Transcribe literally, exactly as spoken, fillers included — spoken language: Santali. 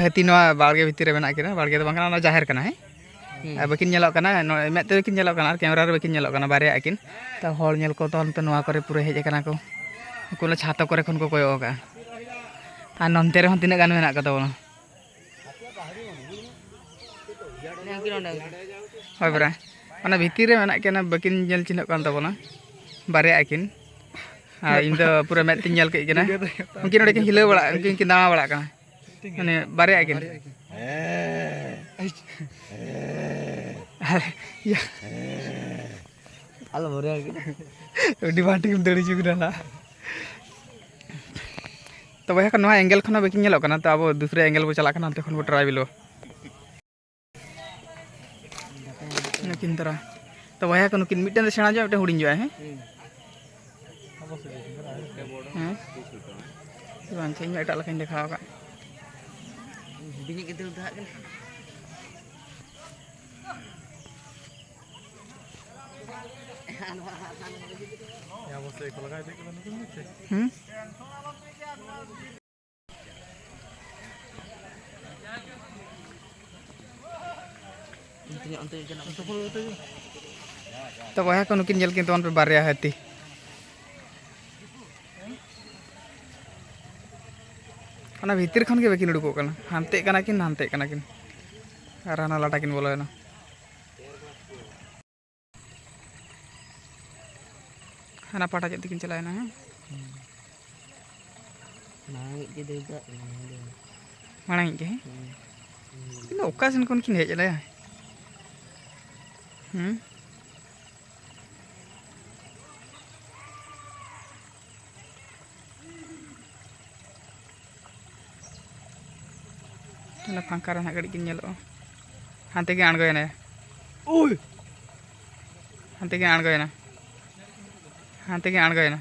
ᱦᱟᱹᱛᱤ ᱱᱚᱣᱟ ᱵᱟᱲᱜᱮ ᱵᱷᱤᱛᱤᱨ ᱨᱮ ᱢᱮᱱᱟᱜ ᱠᱤᱱᱟ᱾ ᱵᱟᱲᱜᱮ ᱫᱚ ᱵᱟᱝ ᱠᱟᱱᱟ, ᱚᱱᱟ ᱡᱟᱦᱮᱨ ᱠᱟᱱᱟ᱾ ᱦᱮᱸ, ᱦᱩᱸ᱾ ᱟᱨ ᱵᱟᱹᱠᱤᱱ ᱧᱮᱞᱚᱜ ᱠᱟᱱᱟ, ᱱᱚᱜᱼᱚᱭ ᱢᱮᱫ ᱛᱮ ᱵᱟᱹᱠᱤᱱ ᱧᱮᱞᱚᱜ ᱠᱟᱱᱟ, ᱟᱨ ᱠᱮᱢᱮᱨᱟ ᱨᱮ ᱵᱟᱹᱠᱤᱱ ᱧᱮᱞᱚᱜ ᱠᱟᱱᱟ, ᱵᱟᱨᱭᱟ ᱟᱹᱠᱤᱱ᱾ ᱛᱚ ᱦᱚᱲ ᱧᱮᱞ ᱠᱚ ᱛᱚ ᱱᱚᱛᱮ ᱱᱚᱣᱟ ᱠᱚᱨᱮ ᱯᱩᱨᱟᱹ ᱦᱮᱡ ᱟᱠᱟᱱᱟ ᱠᱚ᱾ ᱩᱱᱠᱩ ᱚᱱᱟ ᱪᱷᱟᱛᱟ ᱠᱚᱨᱮ ᱠᱷᱚᱱ ᱠᱚ ᱠᱚᱭᱚᱜ ᱟᱠᱟᱫᱼᱟ᱾ ᱟᱨ ᱱᱚᱱᱛᱮ ᱨᱮᱦᱚᱸ ᱛᱤᱱᱟᱹᱜ ᱜᱟᱱ ᱢᱮᱱᱟᱜ ᱠᱚ ᱛᱟᱵᱚᱱᱟ᱾ ᱦᱳᱭ ᱵᱨᱟ, ᱚᱱᱟ ᱵᱷᱤᱛᱤᱨ ᱨᱮ ᱢᱮᱱᱟᱜ ᱠᱤᱱᱟ, ᱵᱟᱹᱠᱤᱱ ᱧᱮᱞ ᱪᱤᱱᱦᱟᱹᱜ ᱠᱟᱱ ᱛᱟᱵᱚᱱᱟ, ᱵᱟᱨᱭᱟ ᱟᱹᱠᱤᱱ᱾ ᱟᱨ ᱤᱧ ᱫᱚ ᱯᱩᱨᱟᱹ ᱢᱮᱫ ᱛᱤᱧ ᱧᱮᱞ ᱠᱮᱫ ᱠᱤᱱᱟ᱾ ᱩᱱᱠᱤᱱ ᱚᱸᱰᱮ ᱠᱤᱱ ᱦᱤᱞᱟᱹᱣ ᱵᱟᱲᱟᱜ, ᱩᱱᱠᱤᱱ ᱠᱤᱱ ᱫᱟᱬᱟ ᱵᱟᱲᱟᱜ ᱠᱟᱱᱟ᱾ ᱢᱟᱱᱮ ᱵᱟᱨᱭᱟ ᱟᱹᱠᱤᱱ᱾ ᱟᱨ ᱤᱭᱟᱹ, ᱟᱞᱚᱢ ᱨᱮ ᱟᱹᱰᱤ ᱵᱟᱝ ᱴᱷᱤᱠᱮᱢ ᱫᱟᱹᱲ ᱦᱚᱪᱚ ᱠᱮᱫᱟ ᱱᱟᱜ᱾ ᱛᱚ ᱵᱚᱭᱦᱟ ᱠᱚ, ᱱᱚᱣᱟ ᱮᱝᱜᱮᱞ ᱠᱷᱚᱱ ᱦᱚᱸ ᱵᱟᱹᱠᱤᱱ ᱧᱮᱞᱚᱜ ᱠᱟᱱᱟ, ᱛᱚ ᱟᱵᱚ ᱫᱩᱥᱨᱟ ᱮᱝᱜᱮᱞ ᱵᱚ ᱪᱟᱞᱟᱜ ᱠᱟᱱᱟ, ᱚᱱᱛᱮ ᱠᱷᱚᱱ ᱵᱚ ᱴᱨᱟᱭ ᱵᱤᱞᱚ᱾ ᱱᱩᱠᱤᱱ ᱛᱟᱨᱟ᱾ ᱛᱚ ᱵᱚᱭᱦᱟ ᱠᱚ, ᱱᱩᱠᱤᱱ ᱢᱤᱫᱴᱮᱱ ᱫᱚ ᱥᱮᱬᱟ ᱧᱚᱜ, ᱢᱤᱫᱴᱮᱱ ᱦᱩᱰᱤᱧ ᱧᱚᱜ, ᱦᱮᱸ? ᱦᱮᱸ? ᱵᱟᱝ, ᱤᱧ ᱢᱟ ᱮᱴᱟᱜ ᱞᱮᱠᱟᱧ ᱫᱮᱠᱷᱟᱣ ᱟᱠᱟᱫ᱾ ᱦᱩᱰᱤᱧᱤᱡ ᱜᱤᱫᱽᱨᱟᱹ ᱫᱚ ᱦᱟᱸᱜ ᱠᱟᱱᱟ᱾ ᱦᱩᱸ? ᱛᱚ ᱵᱚᱭᱦᱟ ᱠᱚ, ᱱᱩᱠᱤᱱ ᱧᱮᱞ ᱠᱤᱱ ᱛᱟᱵᱚᱱ ᱯᱮ, ᱵᱟᱨᱭᱟ ᱦᱟᱹᱛᱤ᱾ ᱚᱱᱟ ᱵᱷᱤᱛᱤᱨ ᱠᱷᱚᱱ ᱜᱮ ᱵᱟᱹᱠᱤᱱ ᱩᱰᱩᱠᱚᱜ ᱠᱟᱱᱟ, ᱦᱟᱱᱛᱮᱜ ᱠᱟᱱᱟ ᱠᱤᱱ, ᱦᱟᱱᱛᱮᱜ ᱠᱟᱱᱟ ᱠᱤᱱ, ᱟᱨ ᱦᱟᱱᱟ ᱞᱟᱴᱟ ᱠᱤᱱ ᱵᱚᱞᱚᱭᱮᱱᱟ᱾ ᱦᱟᱱᱟ ᱯᱟᱦᱴᱟ ᱪᱮᱫ ᱛᱮᱠᱤᱱ ᱪᱟᱞᱟᱣᱮᱱᱟ, ᱦᱮᱸ? ᱢᱟᱲᱟᱝ ᱤᱡ ᱜᱮ ᱫᱟᱹᱲ ᱫᱟ, ᱢᱟᱲᱟᱝ ᱫᱚ᱾ ᱢᱟᱲᱟᱝ ᱤᱡ ᱜᱮ, ᱦᱮᱸ? ᱦᱩᱸ᱾ ᱤᱧ ᱫᱚ ᱚᱠᱟ ᱥᱮᱱ ᱠᱷᱚᱱ ᱠᱤᱱ ᱦᱮᱡ ᱮᱱᱟ, ᱭᱟ? ᱦᱩᱸ? ᱚᱱᱟ ᱯᱷᱟᱸᱠᱟ ᱨᱮ ᱱᱟᱦᱟᱜ ᱠᱟᱹᱴᱤᱡ ᱠᱤᱱ ᱧᱮᱞᱚᱜᱼᱟ᱾ ᱦᱟᱱᱛᱮ ᱠᱤᱱ ᱟᱬᱜᱚᱭᱮᱱᱟ᱾ ᱳᱭ! ᱦᱟᱱᱛᱮ ᱠᱤᱱ ᱟᱬᱜᱚᱭᱮᱱᱟ᱾ ᱦᱟᱱᱛᱮ ᱠᱤᱱ ᱟᱬᱜᱚᱭᱮᱱᱟ᱾